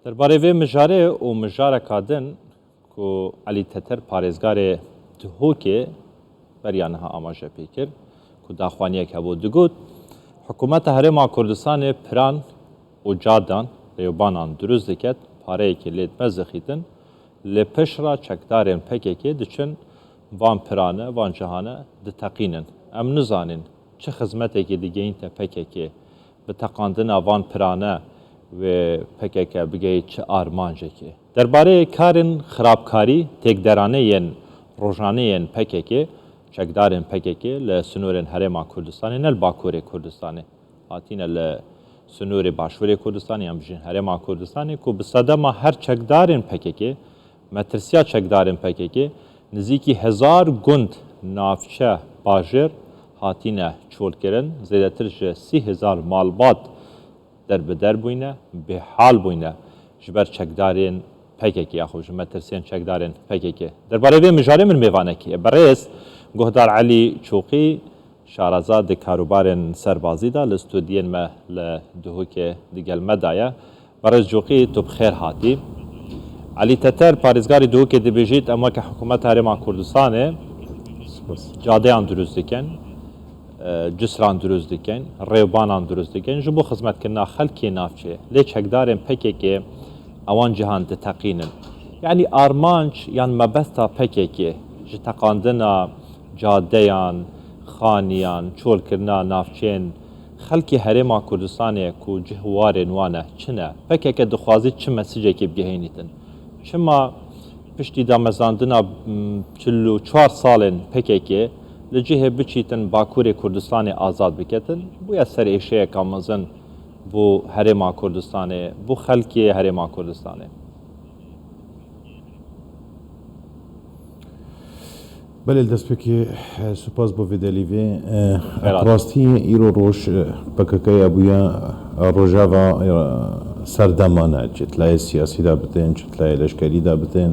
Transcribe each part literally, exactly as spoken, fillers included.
Derbarê vê mijarê û mijareka din ku Elî Teter parêzgarê Dihokê beriya niha amaje pê kir ku daxuyaniyek hebû digot, Hikûmeta Herêma Kurdistanê piran û cadan, rêwbanan dirust diket, pareyekê lê dime zixîtin, lê pişt re çekdarên P K K diçin van pirane, van cihane diteqînin. Em nizanîn çi xizmetekê digehînte P K K, bi teqandina van pirane wê P K K bigehît çi armancekê. Derbarê karên xirabkarî têkderane yên rojane yên P K K, çekdarên P K K li sinorên Herêma Kurdistanê, ne li Bakurê Kurdistanê, hatine li sinorê Başûrê Kurdistanê, yan bijîn Herêma Kurdistanê, ku bi sedema her çekdarên P K K, metirsiya çekdarên P K K, nizîkî hezar gund, navçe, bajêr hatine çolkirin, zêdetir ji sî hezar malbat derbider bûyne, bêhal bûyne ji ber çekdarên P K K, yaxwe ji metirsiyên çekdarên P K K. Derbarê vê mijarê min mêvanekî ye. Berêz Guhdar Elî Çoqî, şaraza di karûbarên serbazî de li stûdiyên me li Duhokê digel me de ye. Berêz Coqî, tu bi xêr hatî. Elî Teter, parêzgarê Duhokê dibêjît, em weke hikûmeta Herêma Kurdistanê Spas. Cadeyan dirust dikin, e, cisran dirust dikin, rêwbanan dirust dikin, ji bo xizmetkirina xelkê navçê. Lê çekdarên P K K ewan cihan diteqînin. Yanî armanc yan mebesta P K K ji teqandina cadeyan, xaniyan, çolkirina navçeyên xelkê Herêma Kurdistanê ku cih warên wan e, çi ne? P K K dixwazî çi mesicekê bigehînîtin? Çima piştî damezrandina, m, çil û çar salên P K K li cihê biçîtin Bakurê Kurdistanê azad biketin, bûye ser êşeyeka mezin bo Herêma Kurdistanê, bo xelkê Herêma Kurdistanê? Belê, li destpêkê, eh, spas bo vê delîvê. Eh, Xêr hat. Rastî îro roj, eh, P K K ya bûye, eh, rojava, eh, serdemane, çi di layê siyasî de bitên, çi di layê leşkerî de bitên.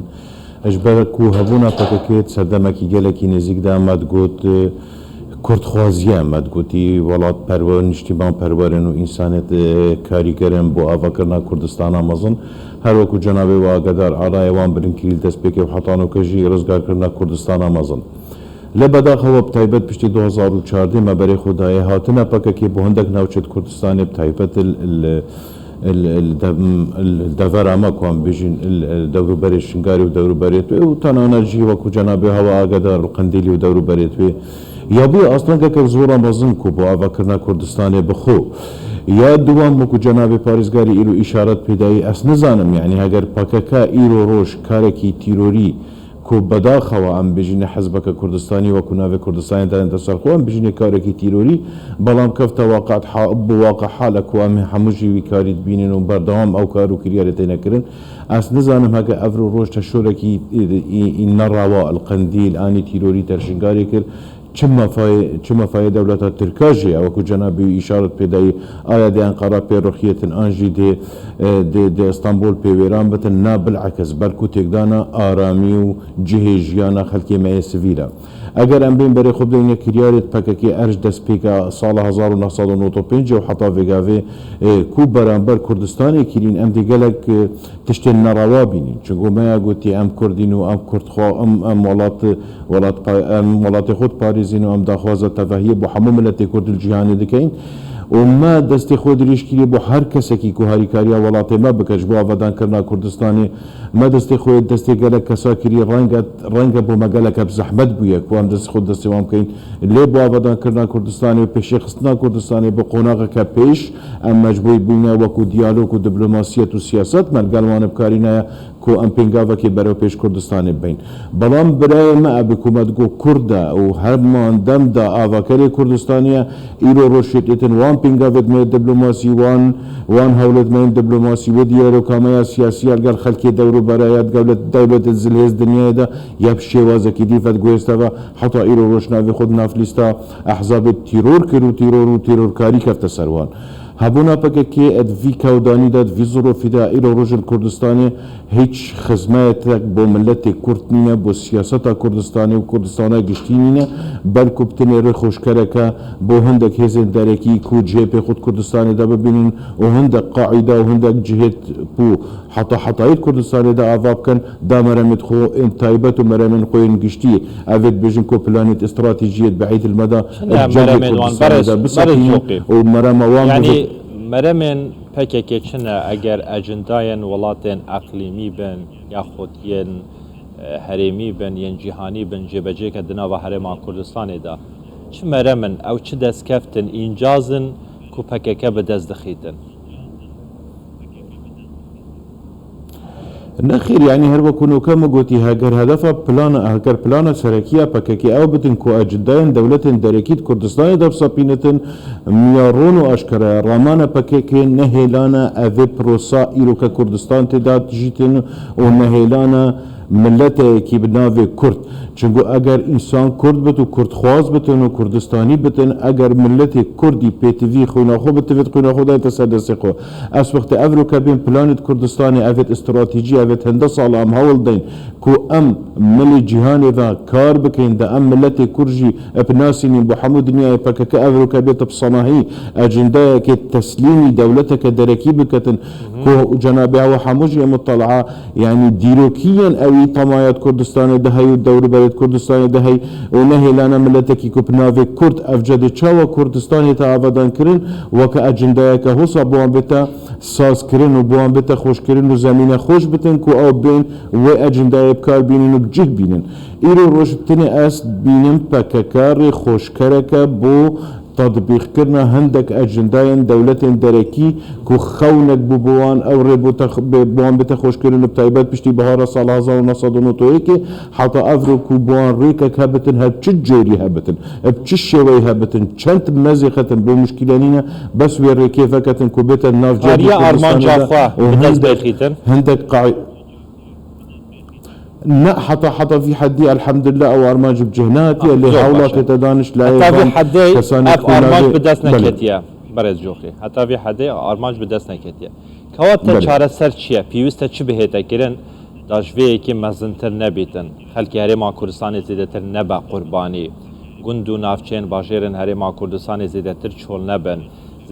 Ji ber ku hebûna P K K di serdemekî gelekî nêzîk de me digot, eh, Kurdxwaziye, me digotî welatperwer, niştîmanperwerên û însanêt, eh, karîgerin bo avakirina Kurdistana mezin. Her wekî cenabê we agedar, alaya wan bilind kirî li destpêkê û heta noke jî rizgarkirina Kurdistana mezin. Lê bedaxewa bi taybet piştî du hezar û çardeh me berê xwe dayê hatine P K K bo hindek navçe di Kurdistanê bi taybet il, il, il, il dev-, il devera me ku em bêjin il, il dewrûberê Şingalê û dewrûberê Twê û tenane jî wekî cenabê hewa agedar li Qendîlî û dewrûberê Twê. Ya bûye astengeke zora mezin ku bo avakirina Kurdistanê bi xwe. Ya diwan wekî cenabê parêzgarî îro îşaret pê dayî, ez nizanim, yanî heger P K K îro roj karekî tîrorî ku bedaxewa em bijîne hizbeke Kurdistanî wekî navê Kurdistanê derên ser xwe, em bijîne karekî tîrorî, belam kefte waqat ha-, bi waqe hale ku em hemû jî wî karî dibînin û berdewam ew kar û kiryarê têne kirin. Ez nizanim heke evro roj teşorekî, î, î, î nerawa li Qendîl anî tîrorî ter Şingalê kir, çi mefayê, çi mefayê dewleta Tirka jî ye, wekî cenabê wî îşaret pê dayî, aya dê Enqera pê ruxiyetin an jî dê, e, dê, dê Stenbol pê wêran bitin, na bilekis, belkû têkdana aramî û cihê jiyana xelkê me yê sivîl e. Eger em bên berê xwe bideyne kiryarê P K K er ji destpêka sala hezar û neh sed û nod û pênc û heta vêgavê, e, ku beramber Kurdistanê kirîn, em dê gelek, e, tiştên nerewa bînîn. Çunku me ya gotî em Kurdîn û em Kurdxwa-, em, em welat, welat pa-, em welatê xwe diparêzîn û em daxwaza tevahiyê bo hemû miletê Kurd li cîhanê dikeyn. Û me destê xwe dirêj kirî bo her kesekî ku harîkariya welatê me bike ji bo avadankirina Kurdistanê. Me destê xwe destê gelek kesa kirî, renge, renge bo me gelek bi zehmet bûye ku em destê xwe destê wan bikeyn. Lê bo avadankirina Kurdistanê û pêşêxistina Kurdistanê bi qonaxeke pêş, em mecbûr bûyne wekû diyalog û diplomasiyet û siyaset me li gel wan bikarîne ye ku em pêngavekê berewpêş Kurdistanê bibeyn. Belam birayê me ebî ku me digot Kurd e û hema dem de avakerê Kurdistanê ye, îro roj şêtêtin wan pêngavêt me yê diplomasî, wan, wan hewlêt me yên diplomasî, wê diyaloga me ya siyasî ya li gel xelkê dewrûbera ya di dewlet, dewletê zilhêz dinyayê de ya bi şêwazekî dî vediguhêste ve. Heta îro roj navê xwe di nav lîsta ehzabê tîror kir û tîror û tîrorkarî kefte ser wan. Hebûna P K K di vî kewdanî de, di vî zirofî de, îro roj li Kurdistanê hîç xizmetek bo miletê Kurd nîne, bo siyaseta Kurdistanê û Kurdistana giştî nîne, belkû bi tenê rêxweşkereke bo hindek hêzên derekî ku cihê pê xwe di Kurdistanê de bibînin û hindek qaîde û hindek cihêt ku heta hetayî di Kurdistanê de ava bikin, da meremêt xwe ên taybet û meremên xwe yên giştî. Ev ê dibêjin ku planêt stratejiyêt bi eyd hilmeda Çi ne di cengê meremên wan? Kurdistanê Berêz, de berêz bisepînin Coqî. Û merema wan Yani bivit- meremên P K K çi ne eger ecindayên welatên eqlîmî bin, yaxud yên, e, herêmî bin, yên cîhanî bin, cêbecê ke di nava Herêma Kurdistanê de? Çi merem in, ew çi destkeftên încaz in ku P K K bi dest dixîtin? Nexêr, yanî her wekû noke min gotî, heger hedefa plana, heger plana serekî ya P K K ew bitin ku ecindayên dewletên derekî di Kurdistanê de bisepînitin, miya ron û aşkera ye. Ramana P K K nehêlana evê prosa îro ke Kurdistan tê de dijîtin û nehêlana mileteyekî bi navê Kurd. Çimku eger însan Kurd bit û Kurdxwaz bitin û Kurdistanî bitin, eger miletê Kurdî pêtivî xwîna xwe bitivêt, xwîna xwe dayte ser destê xwe. Ez wextê evro ke bên planêt Kurdistanê, evêt stratejî, evêt hinde sala em hewl deyn ku em milê cîhanê ve kar bikeyn, de em miletê Kurd jî binasînîn bo hemû dinyayê. P K K evro ke bête bi sanahî ecindeyekê teslîmî dewleteke derekî biketin, ku cenabê hewa hemû jî ê mutalaa, yanî dîrokî yên ewî temaya di Kurdistanê de heye û dewrûberê di Kurdistanê de heye û nehêlana miletekî ku bi navê Kurd ev cedê çawa Kurdistanê te avadan kirin, weke ecindeyeke hosa bi wan bête sazkirin û bi wan bête xweşkirin û zemîne xweş bitin ku ew bên wê ecindeyê bi kar bînin û bi cih bînin. Îro roj tenê ez dibînim P K K rêxweşkereke bo tatbîqkirina hindek ecindayên dewletên derekî ku xewnek bû bo wan, ew rê bo te, bi wan bête xweşkirin û bi taybet piştî bihara sala hezar û neh sed û nod û yekê heta evro ku bo wan rêkek hebitin, her çi corî hebitin, bi çi şêweyî hebitin, çend mezê xetin bo muşkîle nîne, bes wê rêkê veketin ku bête nav cihê Kurdistanê de û hindek, hindek qay-, Ne, heta, heta vî hedî, elhemdulillah, ew armanc bi cih nehatiye, lê hewlatê te daniş layê van kesanê ku navê, bi dest neketiye. Belê. Berêz Coxî, heta vî hedê armanc bi dest neketiye. Kewa te çareser çi ye? Pêwîst e çi bihête kirin, da ji vê yekê mezintir nebîtin? Xelkê Herêma Kurdistanê zêdetir nebe qurbanî. Gund û navçeyên bajêrên Herêma Kurdistanê zêdetir çol nebin.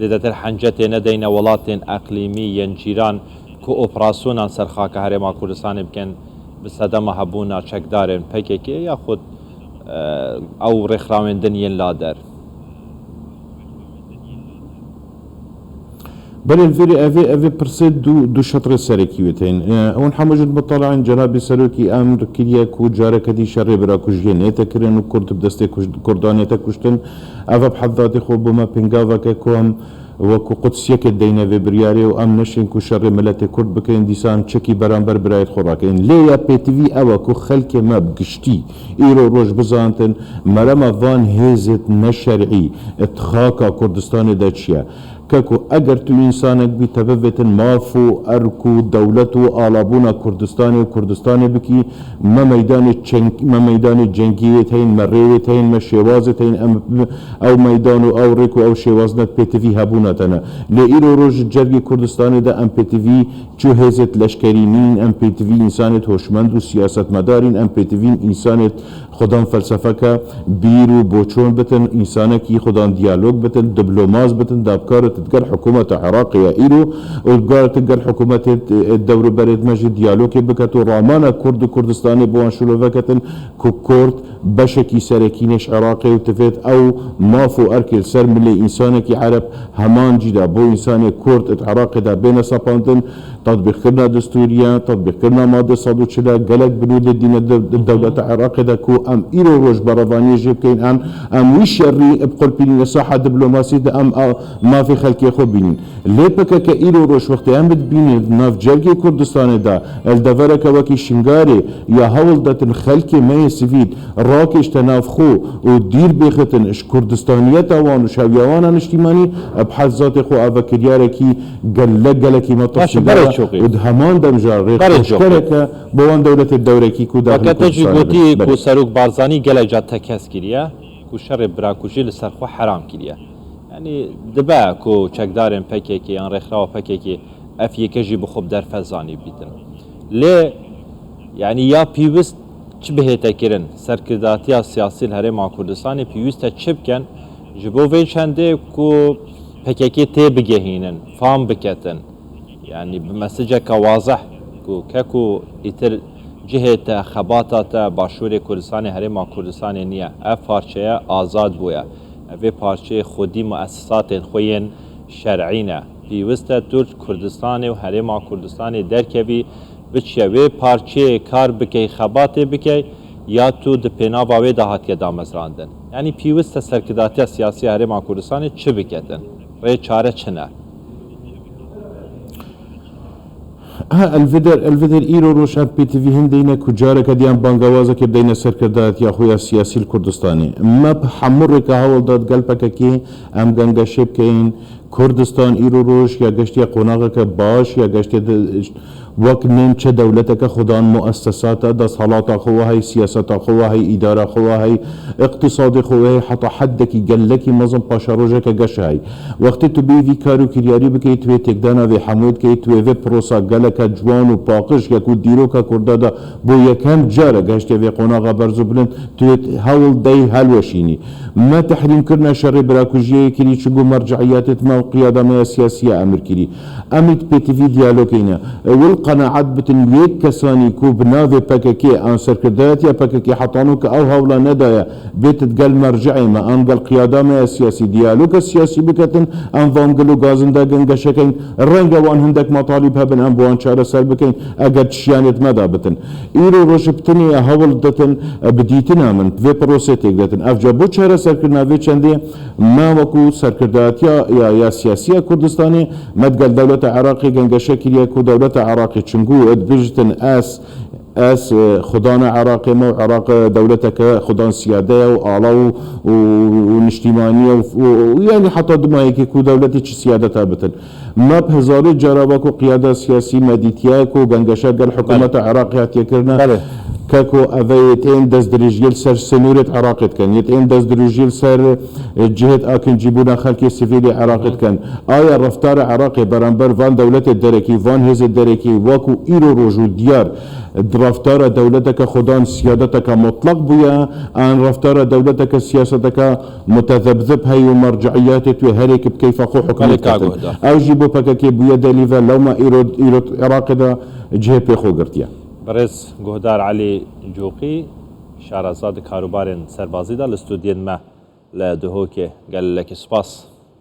Zêdetir hence têne deyne welatên eqlîmî yên cîran ku operasyonan ser xaka Herêma Kurdistanê bikin, bi sedema hebûna çekdarên P K K yaxud, e, ew rêxrawên din yên lader. Belê, li vêrê evê, evê pirsê du, du şetrê serekî wê tên. E, hûn hemû jin mutalain cenabê serokî emr kiriye ku careke dî şerê birakujiyê nête kirin û Kurd bi destê kuj-, Kurdan nête kuştin. Ev bi hevdatê xwe bo me pêngaveke ku em Wekû Qudsiyekê deyne vê biryarê û em neşên ku şerê miletê Kurd bikeyin, dîsa em çekî beramber birayêt xwe rakeyin. Lê ya pêtivî ew e ku xelkê me bi giştî îro roj bizantin, merema van hêzêt neşerî di xaka Kurdistanê de çi ye. Keko eger tu însanek bî, te bivêtin maf û erk û dewlet û alabûna Kurdistanê û Kurdistanê bikî, me meydanê çeng-, me meydanê cengiyê teyên, me rêyê teyên, me şêwazê teyên, em, ew meydan û ew rêk û ew şêwazine pêtivî hebûna te ne. Lê îro roj di cergê Kurdistanê de em pêtivî çi hêzêt leşkerî nîn, em pêtivî însanêt hoşmend û siyasetmedarîn, em pêtivîn însanêt xudan felsefeke bîr û boçon bitin, însanekî xudan diyalog bitin, diblomas bitin, da bi kar û digel hikûmeta Iraqê ya îro û bi kar û digel hikûmetê, e, dewrûberê me jî diyalogê biket û ramana Kurd û Kurdistanê bi wan şilo veketin ku Kurd beşekî serekî ne ji Iraqê û divêt ew maf û erkê li ser milê însanekî Ereb heman cî de bo însanê Kurd di Iraqê de bêne sepandin. Tatbîqkirina destûriya, tatbîqkirina madde sed û çil e, gelek binûdê dîne de, de dewleta Iraqê de ku em îro roj berevaniyê jê bikeyin, em, em wî şerî bi qulpînîne saha diplomasî de em a mafê xelkê xwe bînin. Lê P K K îro roj wextê em dibînin di nav cergê Kurdistanê de, li devereke wekî Şingalê ya hewl detin xelkê me yê sivîl rakêşte nav xwe û dîr bêxitin ji Kurdistaniyeta wan û ji hewiya wan a niştîmanî, bi hevzatê xwe ava kiryarekî gelek gelekî me tefsîldar e û di heman dem jî rêxweşkereke bo wan dewletê dewrekî ku daxilê Kurdistanê bin. Belê. Weke te jî gotî ku Serok Barzanî gelek car tekez kiriye ku şerê birakujî li ser xwe heram kiriye. Yanî dibe ku çekdarên P K K yan rêkxirawa P K K ev yeke jî bi xwe bi derfet zanî bîtin. Lê, yanî ya pîwist çi bihête kirin? Serkirdatiya siyasî li Herêma Kurdistanê pîwist e çi bikin ji bo vê çendê ku P K K tê bigehînin, fam biketin? Yanî bi meseceke wazeh ku keko îtir cihê te, xebata te Başûrê Kurdistanê, Herêma Kurdistanê niye. Ev parçeye azad bûye. Ev ê parçeyê xwedî muessisatên xwe yên şer'î ne. Pêwist e tu ji Kurdistanê û Herêma Kurdistanê derkevî, biçiye wê parçeyê kar bikey, xebatê bikey, ya tu di pênava wê de hatiye damezrandin. Yanî pêwist e serkirdatiya siyasî ya Herêma Kurdistanê çi biketin? Rê çare çi ne? Ha, elvider, elvider îro roj em pê T V hin deyne ku careke diyan bangawazekê bideyne serkirdatiya xwe ya siyasî li Kurdistanê. Me bi hemû rêka hewl da digel P K K em gengeşê bikeyin. Kurdistan îro roj ya geştiye qonaxeke baş, ya geştiye di, wek nêmçe dewleteke xudan muessesata desthelata xwe wa hey, siyaseta xwe wa hey, îdara xwe wa hey, iqtisadê xwe wa hey, heta heddekî gelekî mezin paşerojeke geş hey. Wextê tu bêyî vî kar û kiryarî bikeyî, tu wê têkdana vê hemûyê dikeyî, tu wê vê prosa geleke ciwan û paqij ya ku dîroka Kurda de bo yekem car e gehiştiye vê qonaxa berz û bilind, tu wê hewl dey helweşînî. Me tehrîmkirina şerê birakujiyê kirî, çinkû merceiyatê me û qiyada me ya siyasî ya emir kirî. Em ê di pêtivî diyalogê ne. Wil qenaet bitin, yek kesanî ku bi navê P K K an serkirdayetiya P K K hetano ke ew hewla nedaye, bêt digel merceê me an gel qiyada me ya siyasî diyaloga siyasî biketin, em van gelo gazinda gengeşekeyn, renge wan hindek matalîb hebin, em bi wan çareser bikeyn, eger çiyanêt me da bitin. Îro roj bi tinê hewl ditin, bi dîtina min, vê prosê têk detin. Ev ca bo çareserkirina vê çendê me wekû serkirdayetiya ya, ya siyasî ya Kurdistanê, me digel dewleta Iraqê gengeşe kiriye ku dewleta Iraqê çingû dibijtin ez, ez, e, xudana Iraqê me û Iraq, e, dewleteke xudan siyade ye û ala û, û, û niştîmanî ye û, û, û, yanî heta dima yekê ku dewletê çi siyadeta bitin. Me bi hezarê cara wekû qiyada siyasî me dîtiye ku gengeşe gel hikûmeta Iraqê hatiye kirine. Belê. Ke ku ev ê tên destdirêjiyê li ser sînorêt Iraqê dikin, yê tên destdirêjiyê li ser, e, cihêt akincîbûna xelkê sivîlê Iraqê dikin. Aya reftara Iraqê beramber van dewletê derekî, van hêzê derekî wekû îro roj û diyar di reftara dewleteke xudan siyadeteke mutlaq bûye, an reftara dewleteke siyaseteke mutezebzib hey û merceiyatê tu yê herêkî bi keyfa xwe hukmê Belê, ka diketin. Guhdar. Ew jî bo P K K bûye delîve, lewma îro, îro Iraqê de cihê pê xwe girtiye. Birêz Guhdar Elî Coqî, şareza di karûbarên serbazî de li stûdiyên me li Duhokê. Gelekî spas